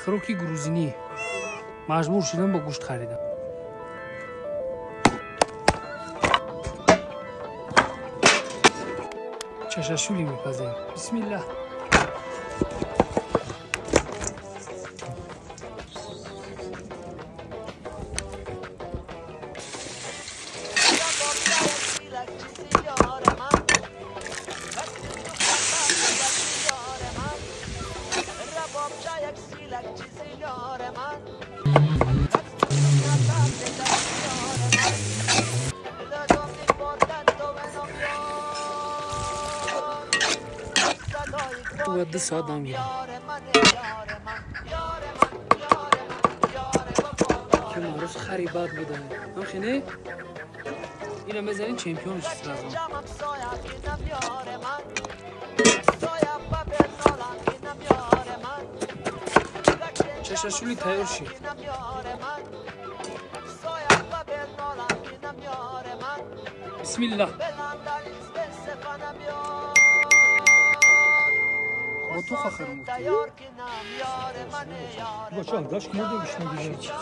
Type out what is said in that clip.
Хӯроки грузинӣ. Маҷбур шудам ба гӯшт харидам. Чашашули мепазем. Бисмиллаҳ. Бояд 2 соат дам гирам. Ки маърӯз хари бад буда. Ҳамхе не? Ина мезанем, чемпион сразу. Чашашули тайёр шид. Бисмиллаҳ. Бо ту хахарам гуфтӣ. Бача, дашт мо дегиш нагиҷа.